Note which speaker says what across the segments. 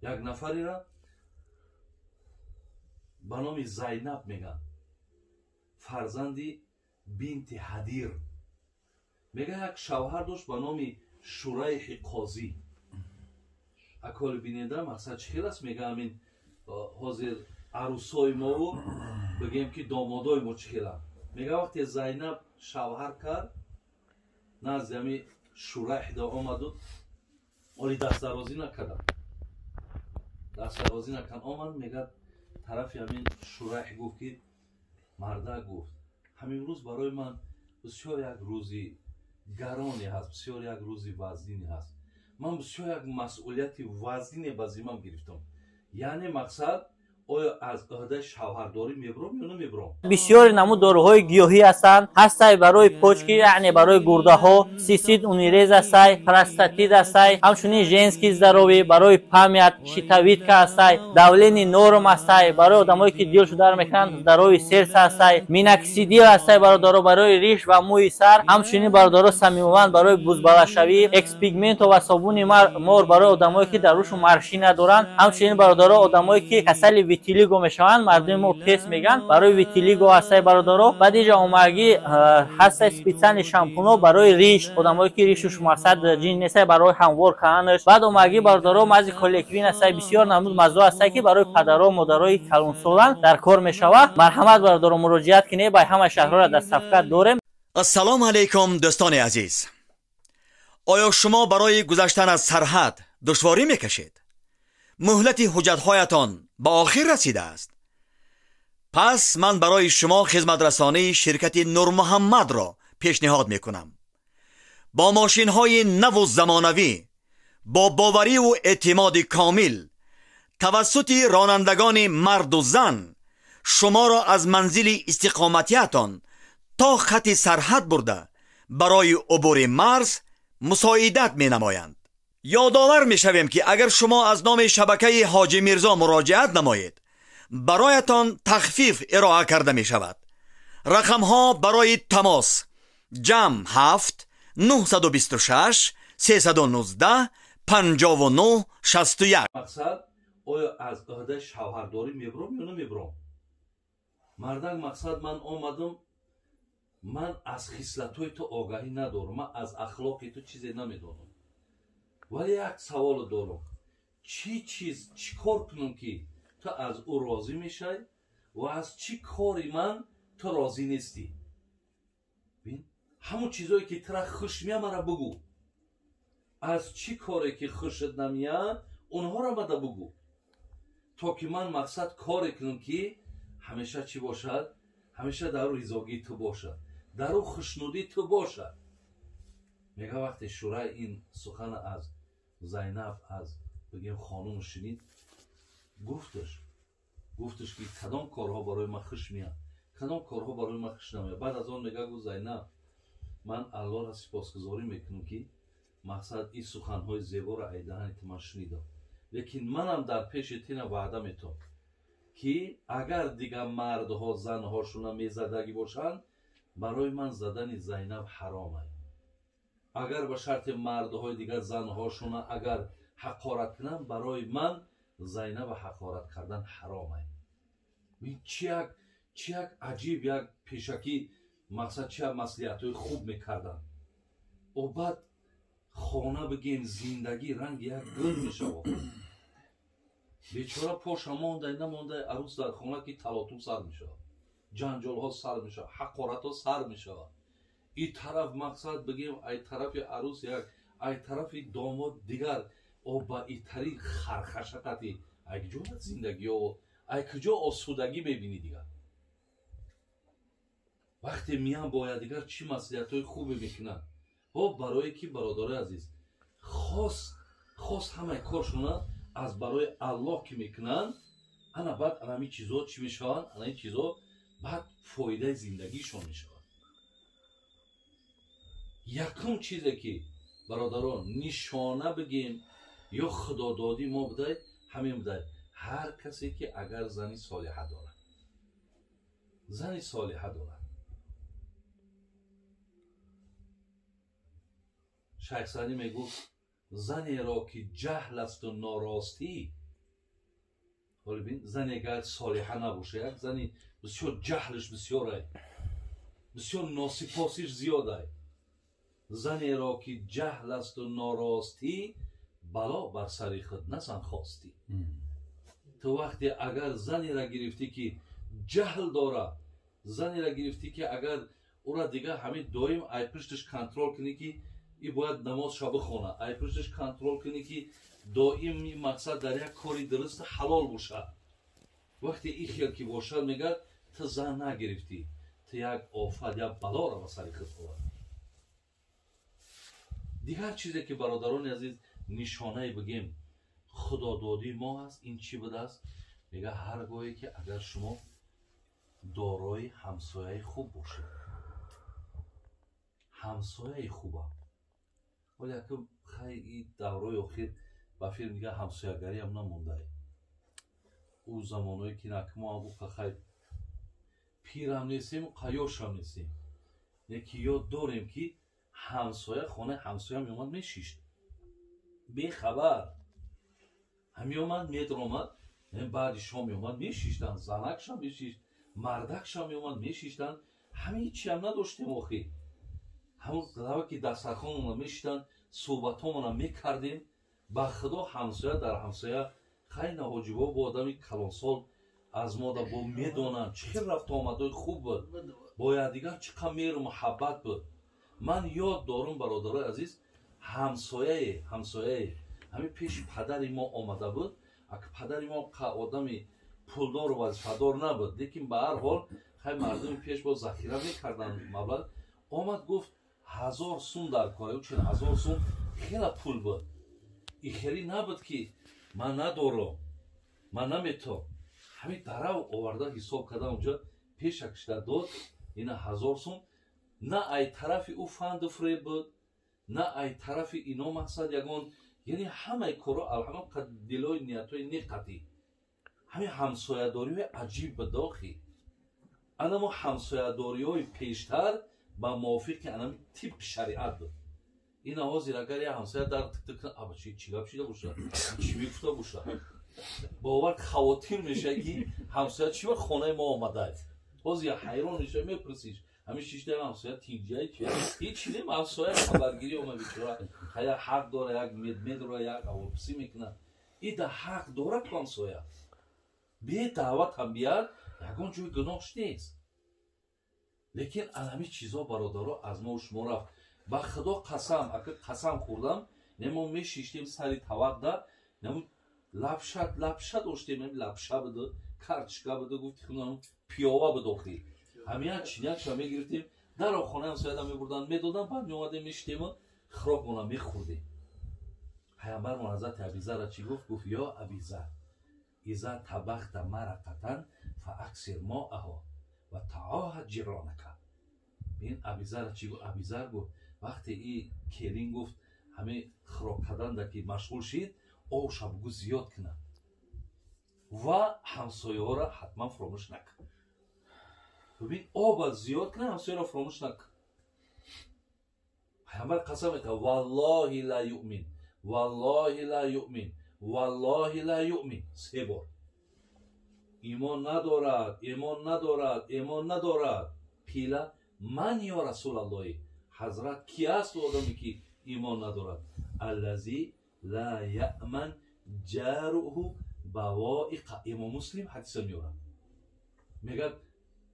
Speaker 1: Як нафарира ба номи Зайнаб меган, фарзанди бинти Ҳадир. Мега як шавҳар дошт ба номи Шурайҳи Қозӣ. Аколи бинеда мақсад чӣ хел аст? Мега ҳамин ҳозир арӯсои мову бигем ки домодои мо чӣ хеланд. Мега вақте Зайнаб шавҳар кард, назди ҳами Шурайҳда омаду оли дастдарозӣ накарданд, дастдарозӣ накард, омад, мега тарафи ҳамин Шурайҳ гуфт ки марда, гуфт, ҳамин рӯз барои ман бисёр як рӯзи гароне ҳаст, бисёр як рӯзи вазнине ҳаст. Ман бисёр як масъулияти вазнине ба зиммам гирифтам. Яъне мақсад, оё аз ӯҳдаи шавҳардорӣ мебуром ё намебуром?
Speaker 2: Бисёри намуд доруҳои гиёҳӣ ҳастанд. Ҳастай барои почки, яъне барои гурдаҳо, цистит, унирез ҳастай, простатит ҳастай, ҳамчунин женский здоровье, барои память, щитовидка ҳастай, давление норм ҳастай, барои одамое ки дилшу дар мекунанд, здоровье сердца ҳастай, миноксидил ҳастай, бародаро, барои риш ва мӯи сар, ҳамчунин, бародаро, самимован барои бузбалашавӣ, экспигменто ва собуни мор барои одамое ки дар рушу морщина доранд, ҳамчунин, бародаро, одамое ки касали витилиго мешаванд, мардуми мо пес меган, барои витилиго ҳастай, бародаро. Баъд иҷа омагӣ ҳастай специальный шампуно барои риш, одамое ки ришуш мақсад ҷин нестай, барои ҳамвор карданаш. Баъд омагӣ, бародаро, мази колеквин ҳастай, бисёр намуд маззо ҳастай, ки барои падаро, модарои калонсолан дар кор мешавад. Марҳамат, бародаро, муроҷиат кинед, ба ҳама шаҳрҳоро доставка дорем.
Speaker 3: Ассалому алайкум, дӯстони азиз. Оё шумо барои гузаштан аз сарҳад душворӣ мекашед? Муҳлати ҳуҷҷатҳоятон ба охир расидааст? Пас ман барои шумо хизматрасонии ширкати Нурмуҳаммадро пешниҳод мекунам. Бо мошинҳои наву замонавӣ, бо бовариву эътимоди комил, тавассути ронандагони марду зан шуморо аз манзили истиқоматиятон то хати сарҳад бурда, барои убури марз мусоидат менамоянд. Ёдовар мешавем, ки агар шумо аз номи шабакаи Ҳоҷи Мирзо муроҷиат намоед, бароятон тахфиф ироа карда мешавад. Рақамҳо барои тамос: +7 926 319 59 61.
Speaker 1: Мақсад, оё аз ӯҳдаи шавҳардорӣ мебуром ё намебуром? Мардак, мақсад, ман омадам, ман аз хислатҳои ту огаҳӣ надорам, ман аз ахлоқи ту чизе намедонам, вале як саволо дорам: чӣ чиз, чӣ кор кунам, ки ту аз ӯ розӣ мешавӣ ва аз чӣ кори ман ту розӣ нестӣ? Бин, ҳамон чизое ки тура хуш меяд, мара бугӯ, аз чӣ коре ки хушат намеяд, онҳоро мада бугӯ, то ки ман мақсад коре кунам, ки ҳамеша чӣ бошад, ҳамеша дар ӯ ризогии ту бошад, дар ӯ хушнудии ту бошад. Мега вақте Шурай ин сухана аз Зайнаб, аз бигем хонум шунид, гуфташ ки кадом корҳо барои ман хуш меяд, кадом корҳо барои ман хуш намеяд. Баъд аз он мега, гуфт: «Зайнаб, ман Аллоҳро сипосгузорӣ мекунам, ки мақсад ин суханҳои зеборо ай даҳани ту ман шунидам, лекин манам дар пеши тина ваъда метавам, ки агар дигар мардҳо занҳошуна мезадагӣ бошанд, барои ман задани Зайнаб ҳаром ай. Агар ба шарти мардҳои дигар занҳошуна агар ҳақорат кунанд, барои ман Зайнаба ҳақорат кардан ҳаром ай». Чи як аҷиб, як пешакӣ мақсад, чи як маслиҳатҳои хуб мекарданд. О баъд хона, бигем, зиндагӣ ранги як гул мешавад. Бечора поша мондай намондай, арӯс дар хона ки талотум сар мешавад, ҷанҷолҳо сар мешавад, ҳақоратҳо сар мешавад. И тараф, мақсад, бигем, ай тарафи арӯс як, ай тарафи домод дигар. О ба итари хархашақати ай куҷо зиндагиё, ай куҷо осудагӣ мебинӣ дигар? Вақте миян бояд дигар, чӣ маслиҳатҳои хубе мекунанд. Ҳо, барое ки, бародарои азиз, хос хос ҳамаи коршона аз барои Аллоҳ ки мекунанд, ана баъд анами чизо чӣ мешаванд, ана ин чизо баъд фоидаи зиндагишон мешавад. Якум чизе ки, бародарон, нишона бигем ё худододӣ мо будай, ҳамин будай: ҳар касе ки агар зани солиҳа дорад, зани солиҳа дорад. Шайх Саъдӣ мегуфт: «Занеро ки ҷаҳл асту норостӣ, Ҳоло бин, зане агар солиҳа набоша, як зани бисёр ҷаҳлиш бисёрай, бисёр носипосиш зиёдай, занеро ки ҷаҳл асту норостӣ, бало бар сари худ назан хостӣ. Ту вақте агар занеро гирифтӣ, ки ҷаҳл дора, занеро гирифтӣ, ки агар ӯра дигар ҳамин доим ай пушташ контрол кунӣ, ки и бояд намозша бихона, ай пушташ контрол кунӣ, ки доим мақсад дар як кори дуруст ҳалол бошад, вақте и хел ки бошад, мегӯяд, ту зан нагирифтӣ, ту як офат, як балоро ба сари худ овардӣ. Дигар чизе ки, бародарони азиз, нишонае бигем худододии мо аст, ин чӣ будааст? Мега, ҳар гоҳе ки агар шумо дорои ҳамсояи хуб бошед, ҳамсояи хубам. Вале ака, хай, и даврои охир ба филм дига ҳамсоягариам намондае. Ӯ замоное ки накмо ӯ, хай, пирам нестем, қаёшам нестем, леки ёд дорем, ки ҳамсоя хонаи ҳамсоя меомад, мешишт, бехабар ҳамеомад, медромад, баъди шом меомад, мешиштанд, занакшам мешишт, мардакшам меомад, мешиштанд. Ҳамин чиам надоштем охи. Ҳамон лава ки дастархонмона мешиштанд, суҳбатҳомона мекардем. Ба худо, ҳамсоя дар ҳамсоя, хай, наҳоҷибо бо одами калонсол аз мода бо медонанд, чӣ хел рафту омадои хуб буд бо якдигар, чӣ қадр меҳру муҳаббат буд. Ман ёд дорум, бародарои азиз, ҳамсояе ҳамин пеши падари мо омада буд. Ака, падари мо одами пулдору вазифадор набуд, лекин ба ҳар ҳол, хай, мардуми пеш бо захира мекарданд маблағ. Омад, гуфт, 1000 сум дар кора. Чин 1000 сум хела пул буд. Ихелӣ набуд, ки ман надорам, ман наметавам. Ҳамин дарав оварда, ҳисоб карда, унҷа пеша кишда дод. Ина 1000 сум. На ай тарафи ӯ фанду фиреб буд, на ай тарафи ино мақсад ягон, яъне ҳамаи корро алҳама дилои ниятҳои неқатӣ. Ҳамин ҳамсоядориҳои аҷиб буд охи. Анамо ҳамсоядориҳои пештар ба мувофиқи анами тибқи шариат буд. Ина ҳозир агар як ҳамсоя дар тик-тик кунад, аба, чӣ гап шида бошад, чӣ мегуфта бошад, бовар, хавотир мешавад, ки ҳамсоя чӣ вақт хонаи мо омадааст. Ҳозир як ҳайрон мешавад, мепурсиш, ҳамин шишта ҳамсоя тинҷай чи ҳеч нем, ҳамсоя хабаргирӣ ома, бечора, як ҳақ дора, як медмедро, як аворпурсӣ мекунад. Ида ҳақ дорад ку ҳамсоя, бе даъват ҳам бияд, ягон ҷои гуноҳш нест. Лекин аз ҳамин чизо, бародаро, аз мо шумо рафт. Ба худо қасам, ака, қасам хӯрдам, немо мешиштем сари тавақда, нему лапша, лапша доштем, лапша буду, картошка буду, гуфти худам, пиёва буд охи. Ҳамин чинякша мегирифтем, даро хонаи ҳамсояда мебурдан, медодам, баъд меомадем, мешитему хӯрокмона мехӯрдем. Пайғамбармон ҳазрати Абизарра чӣ гуфт? Гуфт: «Ё Абизар, иза табахта марақатан фа аксир моаҳо ва таоҳад ҷиронака». Бин, Абизарра чӣ гуфт? Абизар гуфт, вақте и келин гуфт, ҳамин хӯрок карданда ки машғул шид, овша бугӯ зиёд кунад ва ҳамсояҳоро ҳатман фуромӯш накун. Бибин, оба зиёд кунад, ҳамсояро фуромӯш накун. Пайғамбар қасам мекард: «Валлоҳи ла юъмин, валлоҳи ла юъмин, валлоҳи ла юъмин». Се бор: имон надорад, имон надорад, имон надорад. Қила ман ё Расулаллоҳи, ҳазрат, ки аст одаме, ки имон надорад? Аллази ла яъман ҷаруҳу бавоиқа. Имом Муслим ҳадиса меорад, мегӯяд,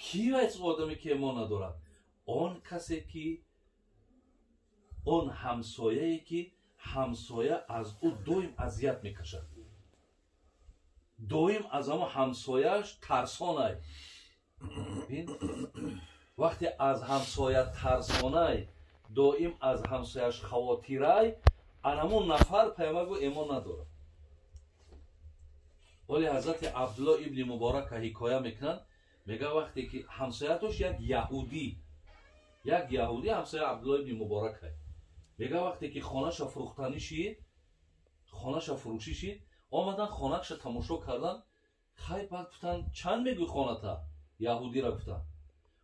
Speaker 1: ки аст одаме, ки имон надорад? Он касе ки, он ҳамсояе ки ҳамсоя аз ӯ доим азият мекашад, доим аз ҳамон ҳамсояаш тарсонай. Вақте аз ҳамсоя тарсонай, доим аз ҳамсояш хавотирай, анамон нафар, пайғамбар гуфт, имон надорад. Вале ҳазрати Абдулло ибни Муборака ҳикоя мекунанд, мега, вақте ки ҳамсоя дошт як яҳудӣ, як яҳудӣ ҳамсоя Абдулло ибни Муборака. Мега, вақте ки хонаша фурӯхтанӣ шид, хонаша фурӯшӣ шид, омадан, хонаша тамошо кардан. Хай, баъд гуфтанд: «Чанд мегӯй хоната?» Яҳудира гуфтанд.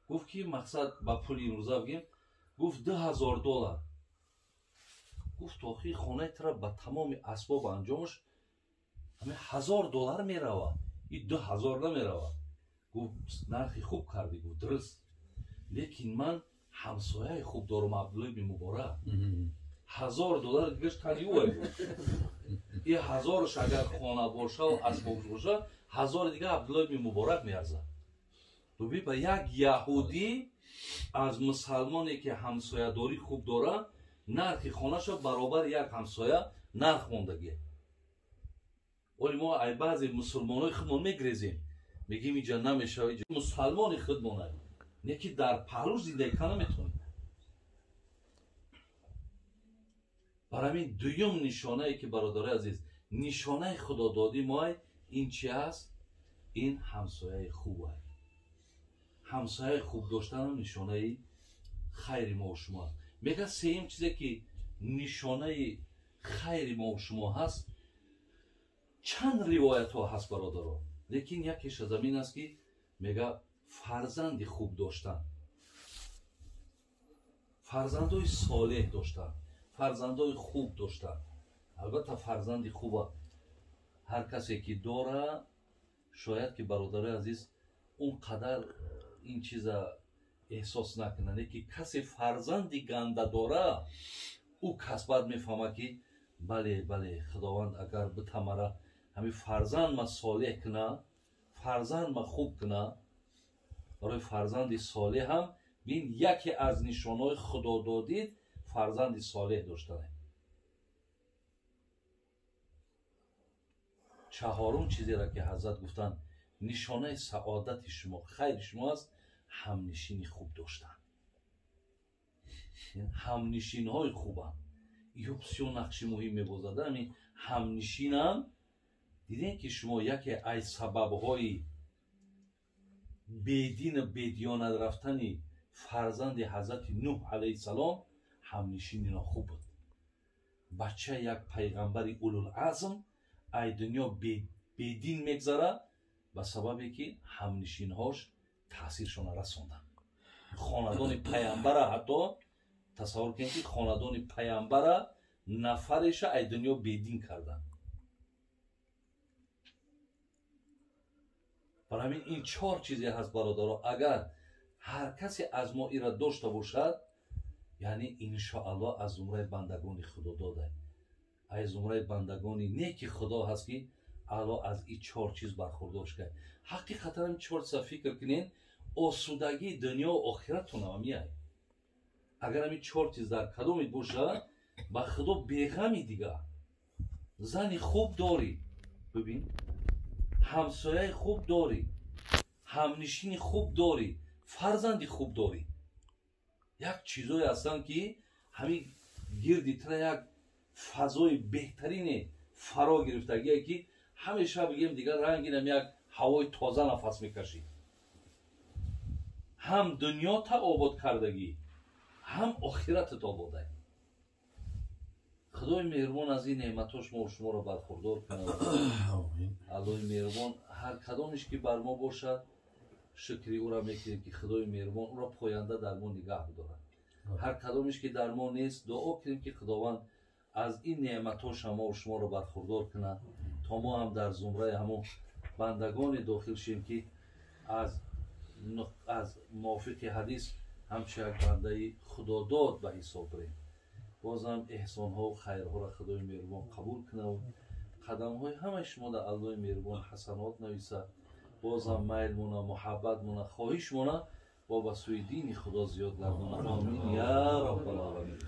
Speaker 1: Гуфт, ки мақсад ба пули имрӯза бигем, гуфт, 2000 доллар. Гуфт: «Охи, хонаи тура ба тамоми асбобу анҷомаш ҳамин 1000 доллар меравад». И 2000 намеравад. Гуфт нархи хуб кардӣ, гуфт дуруст, лекин ман ҳамсояи хуб дорам, Абдулло ибни Муборак. $1000 дигаш тани ӯ. И 1000ш агар хона боша ва асбоб боша, 1000 дига Абдулло ибни Муборак меарзад. Дуби ба як яҳудӣ аз мусалмоне ки ҳамсоядорӣ хуб дора, нархи хонаша баробар як ҳамсоя нарх мондагӣ. Оли мо ай баъзе мусулмонои худмон мегрезем, мегим иҷа намешава, иҷа мусалмони худмонай, не ки дар паҳлӯш зиндагӣ карда наметавонем. Барои ҳамин дуюм нишонае ки бародарои азиз, нишонаи худододӣ моай ин чи аст? Ин ҳамсояи хуб ай. Ҳамсояи хуб доштанам нишонаи хайри мо шумо аст. Мегӯяд сеюм чизе ки нишонаи хайри мо шумо ҳаст, чанд ривоятҳо ҳаст бародаро, лекин якеш аз ҳамин аст ки мегӯяд фарзанди хуб доштан, фарзандои солеҳ доштан, фарзандои хуб доштан. Албатта фарзанди хуба ҳар касе ки дора, шояд ки бародарои азиз он қадар ин чиза эҳсос накунад, лекин касе фарзанди ганда дора, ӯ кас баъд мефаҳмад ки бале, бале, Худованд агар битамара ҳамин фарзанд ма солеҳ куна, фарзанд ма хуб куна. Барои фарзанди солеҳ ҳам бин яке аз нишонаҳои худододид фарзанди солеҳ доштане. Чаҳорум чизеро ки ҳазрат гуфтанд нишонаи саодати шумо, хайри шумо аст, ҳамнишини хуб доштан. Ҳамнишинҳои хубанд. Ё бисёр нақши муҳим мебозад. Ҳамин ҳамнишинам дидем ки шумо яке аз сабабҳои бедину бедиёнат рафтани фарзанди ҳазрати Нуҳ алайҳиссалом ҳамнишини нохуб буд. Бача як пайғамбари улулазм ай дунё бедин мегзара ба сабабе ки ҳамнишинҳош таъсиршона расонданд. Хонадони пайғамбара ҳатто тасаввур кунед ки хонадони пайғамбара нафареша ай дунё бедин карданд. Барои ҳамин ин чор чизе ҳаст бародаро, агар ҳар касе аз мо ира дошта бошад, яъне иншоаллоҳ аз зумраи бандагони Худо дода, аз зумраи бандагони неки Худо ҳаст ки Аллоҳ аз ин чор чиз бархурдор шуд. Ҳақиқатан ин чор чиза фикр кунед, осудагии дунё охиратонам меай. Агар ҳамин чор чиз дар кадомит бошад, ба Худо беғами дигар. Зани хуб дорӣ, бибин, ҳамсояи хуб дорӣ, ҳамнишини хуб дорӣ, фарзанди хуб дорӣ. Як чизое ҳастанд ки ҳамин гирди тра як фазои беҳтарине фаро гирифтагие ки ҳамеша бигем дигар рангинам як ҳавои тоза нафас мекашӣ. Ҳам дунёта обод кардагӣ, ҳам охиратат ободай. Худои меҳрубон аз ин неъматҳош мо шуморо бархурдор кунад. Аллоҳи меҳрубон ҳар кадомеш ки бар мо бошад, шукри ӯро мекунем ки Худои меҳрубон ӯро поянда дар мо нигаҳ бидорад. Ҳар кадомеш ки дар мо нест, дуо кунем ки Худованд аз ин неъматҳош мо шуморо бархурдор кунад, то мо ҳам дар зумраи ҳамон бандагоне дохил шем ки аз мувофиқи ҳадис ҳамчун як бандаи худодод ба ҳисоб бирем. Бозам эҳсонҳо хайрҳоро Худои меҳрубон қабул кунад, қадамҳои ҳамаи шумо дар Аллоҳи меҳрубон ҳасанот нависад. Бозам майлмона, муҳаббатмона, хоҳишмона бо ба сӯи дини Худо зиёд гардонад. Омин я Раббал оламин.